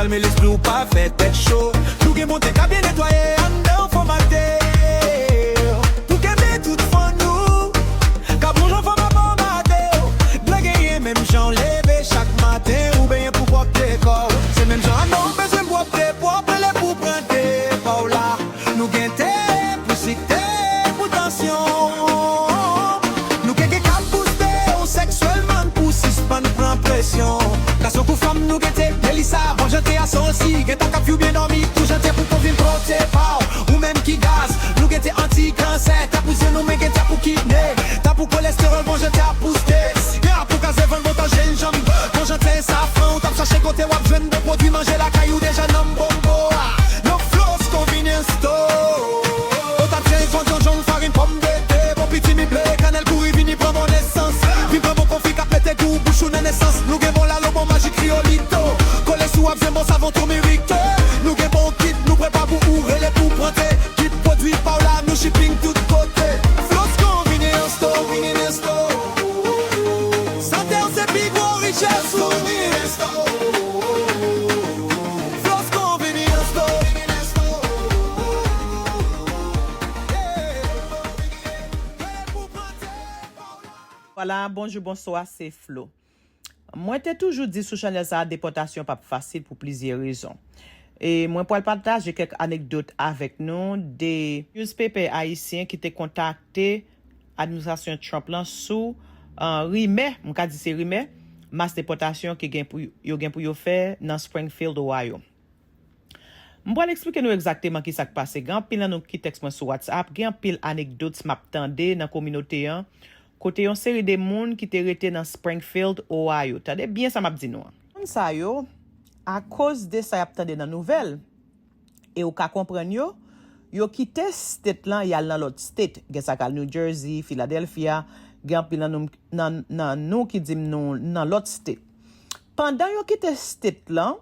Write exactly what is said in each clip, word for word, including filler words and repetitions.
Kalme lespri w, pa fè tèt cho. Nou gen Bondye k ap byen netwaye anndan w, fòmate. Nou kenbe tout fan nou k ap wonj anfòm ap anbate w. Dwe genyen menm jan w leve chak maten, ou benyen pou pwòpte kò w. Se menm jan anndan w bezwen pwòpte, pwòp rele pou pran depa w la. Nou gen te pou sikte, pou tansyon. Nou gen gen k ap booste w seksyèlman pou sispann pran presyon. Gason kou fanm, nou gen te Melissa, bon jan te asosi. Gen ta k ap fyou byen dòmi, tou jan te pou konvin pote pa w. Ou menm ki gaz, nou gen te anti kansè. Ta pou zye nou, men gen ta pou kidne. Ta pou kolestewòl, bon jan te ap booste. Gen ap pou kaze vann, bon tan jenjanm. Bon jan te safran, ou t ap chache kote w ap jwenn bon pwodui manje lakay ou deja nanm bonbo a. Nan Flo's Convenience Store. Ou t ap chèche fondyon, jonn, farin, pòmdetè, bon pitimi, ble, kanèl, kouri vini pran bon nesans. Vin pran bon konfi k ap mete gou bouch ou nan nesans. Nou gen bon lalo, bon maji, kriyolito. Kole sou w ap jwenn bon savon, tou merite. Nou gen bon kit, nou prepare pou ou, rele pou pran te. Kit pwodui pa w la, nou shipping tout kote. Flo's Convenience Store. Sante w se pi gwo richès ou. Flo's Convenience Store. Vwala, bonjou, bonswa, se Flo. Mwen te toujou di sou chanèl sa a, depòtasyon p ap fasil pou plizyè rezon. E mwen pral pataje kèk anekdot avèk nou de newspaper ayisyen ki te kontakte administrasyon Trump lan sou uh, rimè, m ka di se rimè, mas depòtasyon ki gen pou yo gen pou yo fè nan Springfield, Ohio. M pral eksplike nou egzakteman ki sa k pase. Gen anpil nan nou ki tèks mwen sou WhatsApp, gen anpil anekdot m ap tande nan kominote an, kote yon seri de moun ki te rete nan Springfield, Ohio. Tande byen sa m ap di nou an. Moun sa yo, akoz de sa y ap tande nan nouvèl, e ou ka konprann yo, yo kite state lan y al nan lòt state. Gen sa k al New Jersey, Philadelphia, gen anpil nan nou, nan, nan nou ki di m nou nan lòt state. Pandan yo kite state lan,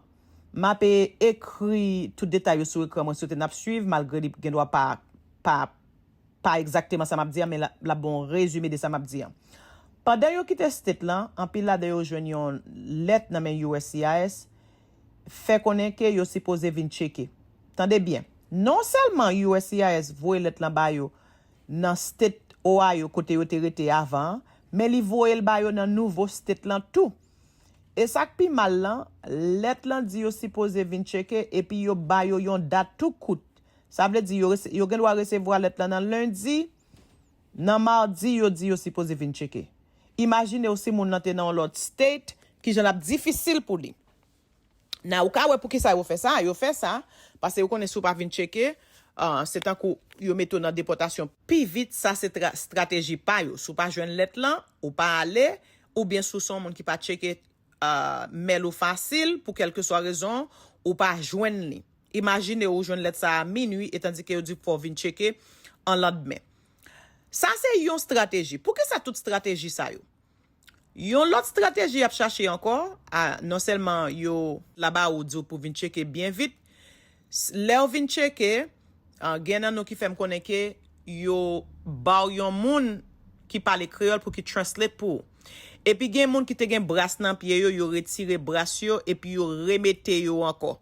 m ape ekri tout detay yo sou ekran, mwen swete n ap swiv, malgre li gendwa pa, pa, pa egzakteman sa m ap di an, men l ap ba w yon rezime de sa m ap di an. Pandan yo kite state lan, anpil ladan yo jwenn yon lèt nan men U S C I S, fè konnen ke yo sipoze vin tcheke. Tande byen, non sèlman U S C I S voye lèt lan ba yo nan state Ohio kote yo te rete avan an, men li voye l ba yo nan nouvo state lan tou. E sa k pi mal lan, lèt lan di yo sipoze vin tcheke epi yo ba yo yon dat tou kout. Sa vle di yo, yo gendwa resevwa lèt lan nan lendi, nan madi yo di yo sipoze vin tcheke. Imajine w si moun nan te nan yon lòt state, kijan l ap difisil pou li. Nan ou ka wè poukisa yo fè sa, yo fè sa, paske yo konnen si w pa vin tcheke, uh, se tankou yo mete w nan depòtasyon pi vit, sa se tra, estrateji pa yo. Si w pa jwenn lèt lan, ou pa ale, oubyen si w se yon moun ki pa tcheke uh, mèl ou fasil, pou kèlkeswa rezon, ou pa jwenn li. Imajine ou jwenn lèt sa a minui, etandike yo di fò w vin tcheke an landmen. Sa se yon estrateji. Poukisa tout estrateji sa yo? Yon lòt estrateji y ap chache ankò, a, non sèlman yo la ba ou di w pou vin tcheke byen vit, lè w vin tcheke, uh, gen nan nou ki fè m konnen ke yo ba w yon moun ki pale kreyòl pou ki translate pou ou. Epi gen moun ki te gen bras nan pye yo, yo retire bras yo epi yo remete yo ankò.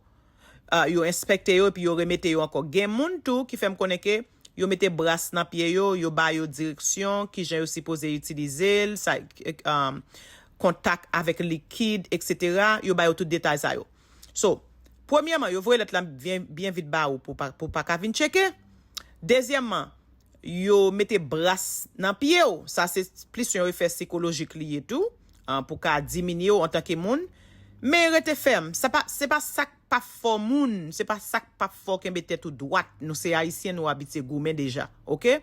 Uh, yo enspekte yo epi yo remete yo ankò. Gen moun tou ki fè m konnen ke yo mete bras nan pye yo, yo ba yo direksyon, kijan yo sipoze itilize l, sa, um, kontak avèk likid, etsetera. Yo ba yo tout detay sa yo. So, premyèman, yo voye lèt lan byen, byen vit ba ou pou pa, pou pa ka vin tcheke. Dezyèmman, yo mete bras nan pye w. Sa se plis yon efè sikolojik li ye tou, an, pou ka diminye w antanke moun. Men rete fèm. Sa pa, se pa sa k pa fò moun, se pa sa k pa fò kenbe tèt ou dwat. Nou se Ayisyen, nou abitye goumen deja, oke?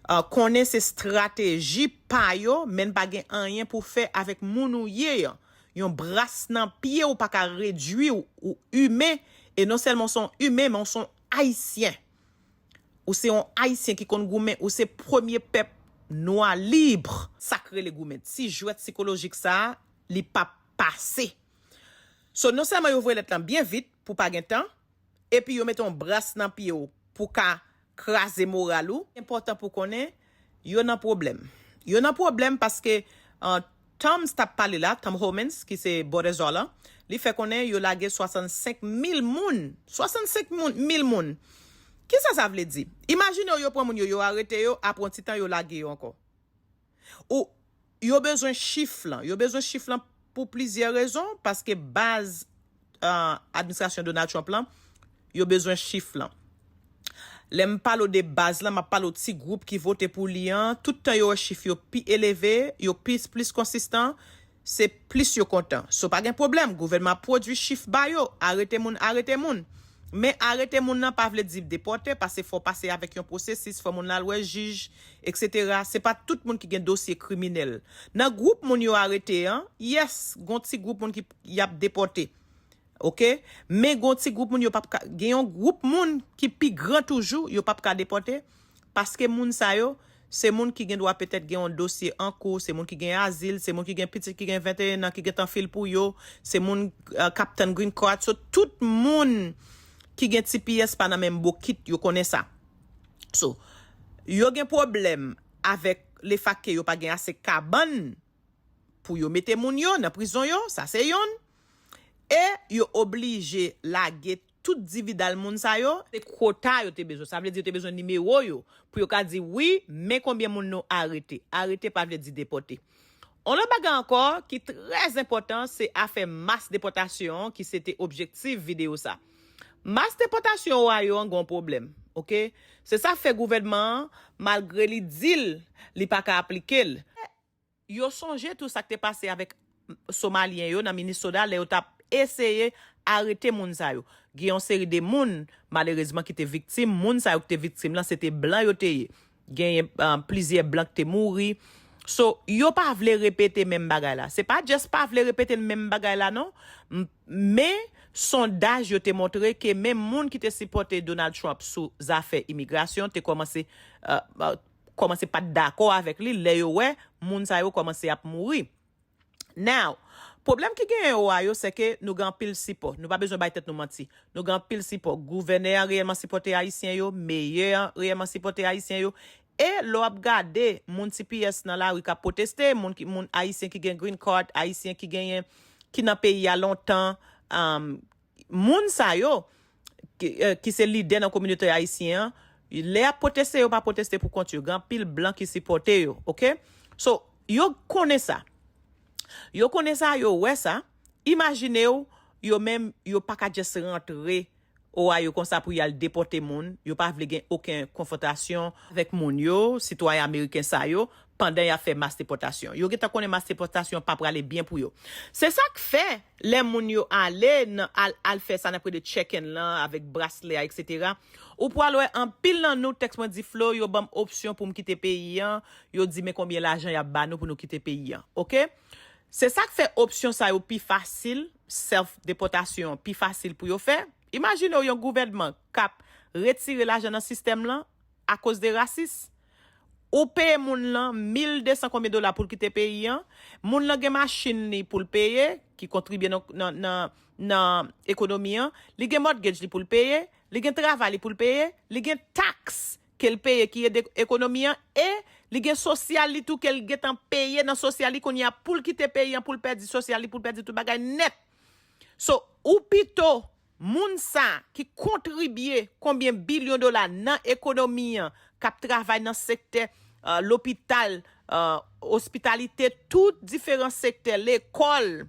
An, konnen se estrateji pa yo, men n pa gen anyen pou fè avèk moun ou ye an. Yon bras nan pye w pa ka redwi w, ou imen, e non sèlman w se yon imen, men w se yon Ayisyen. Ou se yon Ayisyen ki konn goumen, ou se premye pèp nwa lib. Sa k rele goumen. Ti jwèt sikolojik sa a, li p ap pase. So, non sèlman yo voye lèt lan byen vit pou pa gen tan, epi yo mete yon bras nan pye w pou ka kraze moral ou. Enpòtan pou konnen, yo nan pwoblèm. Yo nan pwoblèm paske, an, Tom t ap pale la, Tom Homans, ki se Border Czar lan, li fè konnen yo lage swasannsenk mil moun. Swasannsenk moun, mil moun. Kisa sa vle di? Imajine w yo pran moun yo, yo arete yo, apre yon ti tan yo lage yo ankò. Ou, yo bezwen chif lan. Yo bezwen chif lan pou plizyè rezon, paske baz uh, administrasyon Donald Trump lan, yo bezwen chif lan. Lè m pale w de baz lan, m ap pale w ti gwoup ki vote pou li an, tout tan yo wè chif yo pi eleve, yo pi plis konsistan, se plis yo kontan. So pa gen pwoblèm, gouvènman ap pwodui chif ba yo, arete moun, arete moun. Men arete moun nan pa vle di depòte, paske fò pase avèk yon pwosesis, fò moun nan al wè jij, etsetera. Se pa tout moun ki gen dosye kriminèl. Nan gwoup moun yo arete an, yes, gon ti gwoup moun ki y ap depòte. Oke? Men gon ti gwoup moun yo p ap ka, gen yon gwoup moun ki pi gran toujou, yo p ap ka depòte, paske moun sa yo, se moun ki gen dwa petèt gen yon dosye an kou, se moun ki gen azil, se moun ki gen pitit ki gen venteyen an, ki gentan fil pou yo, se moun uh, k ap tann green card. So, tout moun ki gen T P S pa nan menm bokit, yo konnen sa. So, yo gen pwoblèm avèk lefak ke yo pa gen ase kabann pou yo mete moun yo nan prizon yo, sa se yonn. E yo oblije lage tout dividal moun sa yo, se kwota yo te bezwen. Sa vle di yo te bezwen nimewo yo pou yo ka di wi, men konbyen moun nou arete. Arete pa vle di depòte. On lòt bagay ankò ki trè enpòtan, se afè mas depòtasyon an ki se te objektif videyo sa. Mas depòtasyon Ohio an gon pwoblèm, oke? Se sa fè gouvènman an, malgre li di l, li pa ka aplike l. Yo sonje tou sa k te pase avèk Somalyen yo nan Minnesota lè yo t ap eseye arete moun sa yo. Gen yon seri de moun, malerezman, ki te viktim. Moun sa yo ki te viktim lan, se te blan yo te ye. Genyen uh, plizyè blan ki te mouri. So, yo pa vle repete menm bagay la. Se pa just pa vle repete menm bagay la, non. Men, sondaj yo te montre ke menm moun ki te sipòte Donald Trump sou zafè imigrasyon te kòmanse uh, uh, kòmanse pa t dakò avèk li lè yo wè moun sa yo kòmanse ap mouri. Now, pwoblèm ki genyen Ohio, se ke nou gen anpil sipò. Nou pa bezwen bay tèt nou manti. Nou gen anpil sipò. Gouvènè an reyèlman sipòte Ayisyen yo, meyè an reyèlman sipòte Ayisyen yo. E lè w ap gade moun T P S nan lari k ap pwoteste, moun, ki, moun Ayisyen ki gen green card, Ayisyen ki genyen, ki nan peyi a lontan, um, moun sa yo, ki, uh, ki se lidè nan kominote ayisyen an, lè y ap pwoteste, yo pa pwoteste pou kont yo. Gen anpil blan ki sipòte yo, oke? So, yo konnen sa. Yo konnen sa, yo wè sa. Imajine w, yo menm, yo pa ka just rantre Ohio konsa pou y al depòte moun. Yo pa vle gen okenn konfwontasyon avèk moun yo, sitwayen ameriken sa yo, pandan y ap fè mas depòtasyon. Yo gentan konnen mas depòtasyon pa prale byen pou yo. Se sa k fè, lè moun yo ale nan al, al fè sa n ap rele check-in lan avèk braslè a, etsetera, ou pral wè anpil nan nou, tèks mwen di Flo, yo ban m opsyon pou m kite peyi an, yo di men konbyen lajan y ap ba nou pou nou kite peyi an. Oke? Se sa k fè opsyon sa yo pi fasil, self depòtasyon pi fasil pou yo fè. Imajine w yon gouvènman k ap retire lajan nan sistèm lan akoz de rasis. Ou peye moun lan mil de san konbyen dola pou l kite peyi an. Moun lan gen machin li pou l peye, ki kontribye nan, nan, nan, nan ekonomi an. Li gen mortgage li pou l peye. Li gen travay li pou l peye. Li gen taks ke l peye ki ede ekonomi an. E li gen sosyal li tou ke l gentan peye nan sosyal li kounye a pou l kite peyi an, pou l pèdi sosyal li, pou l pèdi tout bagay nèt. So, ou pito moun sa ki kontribye konbyen bilyon dola nan ekonomi an, k ap travay nan sektè uh, lopital, uh, ospitalite, tout diferan sektè, lekòl,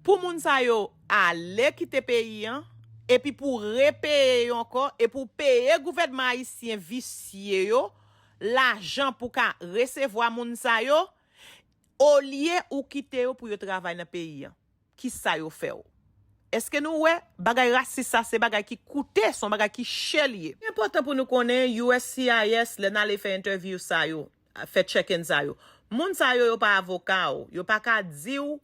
pou moun sa yo ale kite peyi an, epi pou repeye yo ankò, e pou peye gouvènman ayisyen visye yo lajan pou ka resevwa moun sa yo, olye ou kite yo pou yo travay nan peyi an. Kisa yo fè w? Èske nou wè bagay rasis sa se bagay ki koute, se yon bagay ki chè li ye? Li enpòtan pou nou konnen U S C I S, lè n ale fè entèvyou sa yo, fè check-in sa yo. Moun sa yo, yo pa avoka w, yo pa ka di w,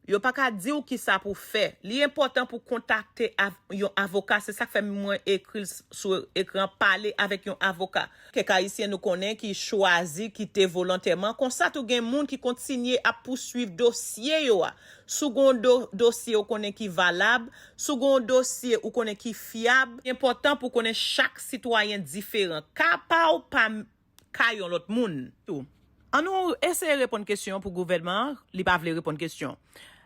yo pa ka di w kisa pou fè. Li enpòtan pou kontakte av, yon avoka, se sa k fè mwen ekri l sou ekran, pale avèk yon avoka. Kèk ayisyen nou konnen ki chwazi kite volontèman. Konsa tou gen moun ki kontinye ap pouswiv dosye yo a. Si w gen yon do, dosye ou konnen ki valab, si w gen yon dosye ou konnen ki fyab, li enpòtan pou w konnen chak sitwayen diferan. Ka pa w pa m, ka yon lòt moun tou. An nou eseye reponn kesyon pou gouvènman an, li pa vle reponn kesyon.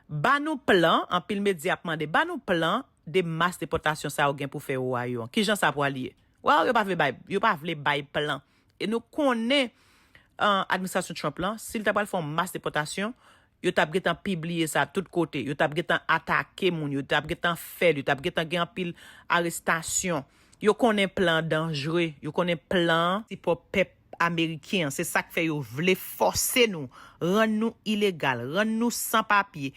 Ba nou plan, anpil medya ap mande, ba nou plan de mas depòtasyon sa yo gen pou fè Ohio an. Kijan sa pral ye? Wow, yo pa vle bay, yo pa vle bay plan. E nou konnen uh, administrasyon Trump lan, si l ta pral fè yon mas depòtasyon, yo t ap gentan pibliye sa tout kote. Yo t ap gentan atake moun, yo t ap gentan fè l, yo t ap gentan gen anpil arestasyon. Yo konnen plan danjre, yo konnen plan sipò pèp ameriken an. Se sa k fè yo vle fòse nou, rann nou ilegal, rann nou san papye,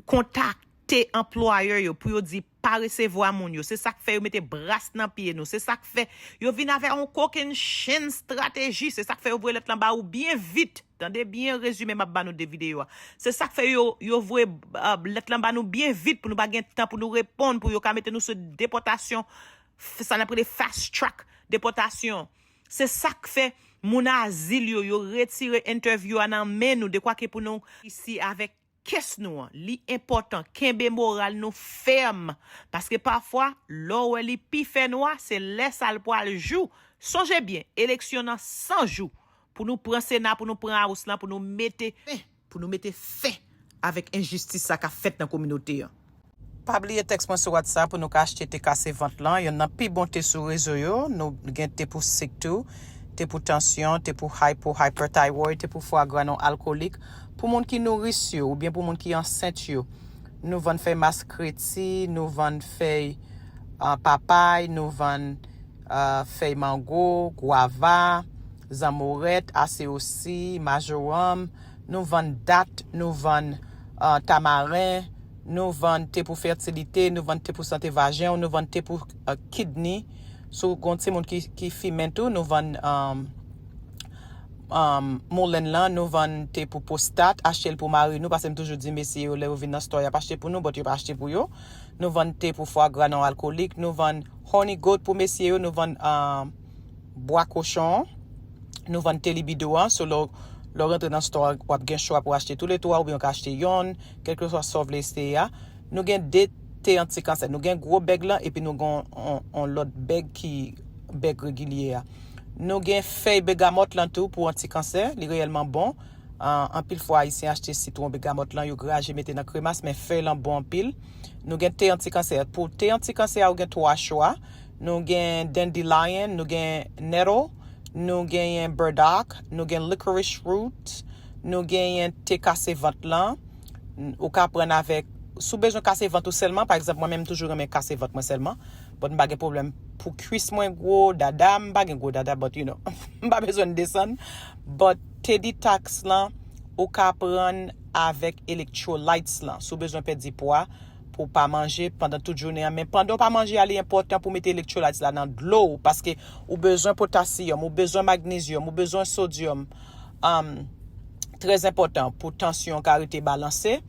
kontakte anplwayè yo pou yo di pa resevwa moun yo. Se sa k fè yo mete bras nan pye nou. Se sa k fè yo vin avè yon kokenn chenn estrateji. Se sa k fè yo voye lèt lan ba ou byen vit. Tande byen rezime m ap ba nou de videyo a. Se sa k fè yo, yo voye uh, lèt lan ba nou byen vit pou nou pa gen tan pou nou reponn, pou yo ka mete nou sou depòtasyon, sa n ap rele fast track depòtasyon. Se sa k fè moun azil yo, yo retire entèvyou a nan men nou, dekwa ke pou nou isi avèk kes nou an. Li enpòtan, kenbe moral nou fèm. Paske pafwa, lè w wè li pi fè nwa, se lè sa l pral jou. Sonje byen, eleksyon nan san jou. Pou nou pran Sena, pou nou pran House lan, pou nou mete fen, pou nou mete fen avèk enjistis sa k ap fèt nan kominote an. Pa bliye tèks mwen sou WhatsApp pou nou ka achte te kase vant lan, yonn nan pi bon te sou rezo yo. Nou gen te pou sik tou, te pou tansyon, te pou hypo, hyperthyroid, te pou fwa gra non alkolik. Pou moun ki nouris yo oubyen pou moun ki ansent yo, nou vann fèy maskreti, nou vann fèy uh, papay, nou vann uh, fèy mango, gwava, zanmorèt, aseosi, majoranm, nou vann dat, nou vann uh, tamaren, nou vann te pou fètilite, nou vann te pou sante vajen, nou vann te pou uh, kidni. Si w gon timoun ki, ki fimen tou, nou vann um, um, moulen lan, nou vann te pou pwostat, achte l pou mari nou, paske m toujou di mesye yo, lè yo vin nan store, y ap achte pou nou, but yo pa achte pou yo. Nou vann te pou fwa gra non alkolik, nou vann honey goat pou mesye yo, nou vann uh, bwa kochon, nou vann te libido an. So lè w rantre nan store, w ap gen chwa pou achte toule twa, oubyen w ka achte yonn, kèlkeswa sa w vle eseye a. Nou gen de te antikansè. Nou gen gwo bèg lan, epi nou gen yon lòt bèg ki bèg regilye a. Nou gen fèy begamòt lan tou pou antikansè, li reyèlman bon. Uh, anpil fwa, Ayisyen achte sitwon begamòt lan, yo graje mete nan kremas, men fèy lan bon anpil. Nou gen te antikansè. Pou te antikansè a, ou gen twa chwa. Nou gen dandelion, nou gen nettle, nou genyen burdock, nou gen licorice root, nou genyen te kase vant lan. Ou ka pran avèk, si w bezwen kase vant ou sèlman, pa egzanp, mwen menm m toujou renmen kase vant mwen sèlman, but m pa gen pwoblèm pou kwis mwen gwo, dada, m pa gen gwo dada, but you know, m pa bezwen desann, but te detox lan, ou ka pran avèk electrolytes lan, si w bezwen pèdi pwa, pou w pa manje pandan tout jounen an. Men pandan w pa manje a, li enpòtan pou w mete electrolytes la nan dlo w, paske ou bezwen potasyòm, ou bezwen magnezyòm, ou bezwen sodyòm. Um, trè enpòtan pou tansyon ka rete balanse.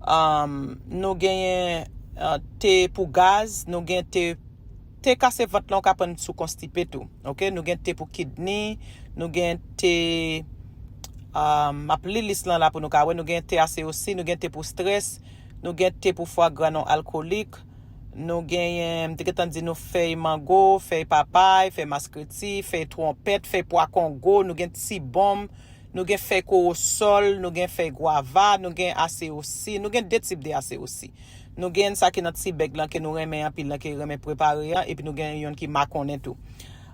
Um, nou genyen uh, te pou gaz, nou gen te, te kase vant lan, ou ka pran sou konstipe tou. Ok, nou gen te pou kidney, nou gen te um, m ap li lis lan la pou nou ka wè. Nou gen te aseosi, nou gen te pou strès, nou gen te pou fwa gra non alkolik, nou genyen, m te gentan di nou fèy mango, fèy papay, fèy maskreti, fèy twonpèt, fèy pwa kongo, nou gen ti bonm, nou gen fèy kowosòl, nou gen fèy gwava, nou gen aseosi, nou gen de tip de aseosi. Nou gen sa ki nan ti bèg lan ke nou renmen anpil lan, ke renmen prepare an, epi nou gen yonn ki makonnen tou.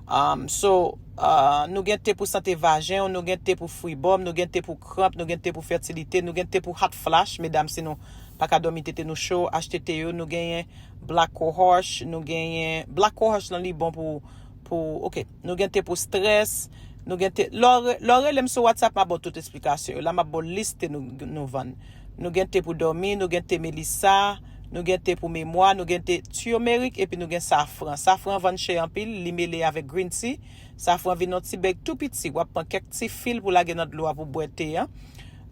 Um, so, uh, nou gen te pou sante vajen, nou gen te pou fribòm, nou gen te pou kranp, nou gen te pou fètilite, nou gen te pou hot flash, medam, si nou pa ka dòmi tete nou cho, achte te yo, nou genyen black cohosh, nou genyen, black cohosh lan li bon pou, pou, ok, nou gen te pou strès, nou gen te, lè w re- lè w rele m sou WhatsApp, m a ba w tout esplikasyon yo. La, m ap ba w lis te nou, nou vann. Nou gen te pou dòmi, nou gen te melisa, nou gen te pou memwa, nou gen te turmeric, epi nou gen safran. Safran vann chè anpil, li mele avèk green tea. Safran vin yon ti bèg tou piti, w ap pran kèk ti fil pou lage nan dlo a pou bwè te an.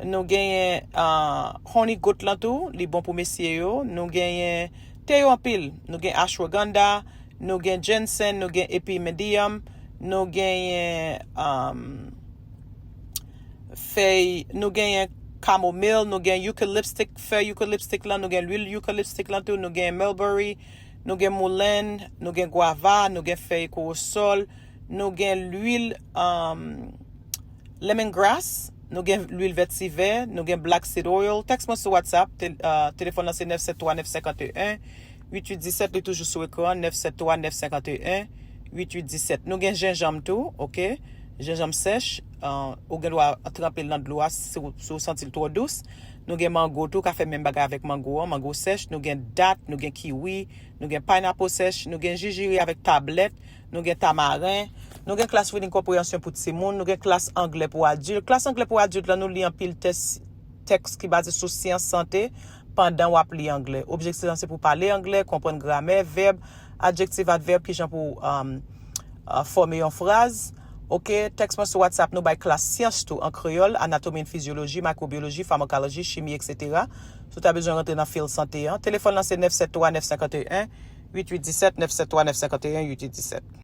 Nou genyen uh, honey goat lan tou, li bon pou mesye yo. Nou genyen te yo anpil. Nou gen ashwagandha, nou gen ginseng, nou gen epimedium, nou genyen um, fèy, nou genyen chamomile, nou gen eucalyptic, fèy eucalyptic lan, nou gen lwil eucalyptic lan tou, nou gen mulberry, nou gen moulen, nou gen gwava, nou gen fèy kowosòl, nou gen lwil um, Lemongrass, nou gen lwil vèt sivè, nou gen black seed oil. Tèks mwen sou WhatsApp, tel- uh, telefòn nan se nèf sèt twa nèf senkanteyen uit uit disèt, li toujou sou ekran, nèf sèt twa nèf senkanteyen uit uit disèt. Nou gen jenjanm tou, oke? Jenjanm sèch, uh, ou gen dwa tranpe l nan dlo a si w si w santi l twò dous. Nou gen mango tou, ka fè menm bagay avèk mango an, mango sèch. Nou gen dat, nou gen kiwi, nou gen pineapple sèch, nou gen jijiri avèk tablèt, nou gen tamaren, nou gen klas reading comprehension pou timoun, nou gen klas anglè pou adilt. Klas anglè pou adilt la, nou li anpil tès, tèks ki baze sou syans sante pandan w ap li anglè. Objektif lan se pou pale anglè, konprann gramè, vèb, adjektif, advèb, kijan pou um, uh, fòme yon fraz. Oke, tèks mwen sou WhatsApp, nou bay klas syans tou an kreyòl, anatomi and fizyoloji, maykrobyoloji, famakoloji, chimi, etsetera. Si w ta bezwen rantre nan field sante an, telefòn lan se nèf sèt twa nèf senkanteyen uit uit disèt, nèf sèt twa nèf senkanteyen uit uit disèt.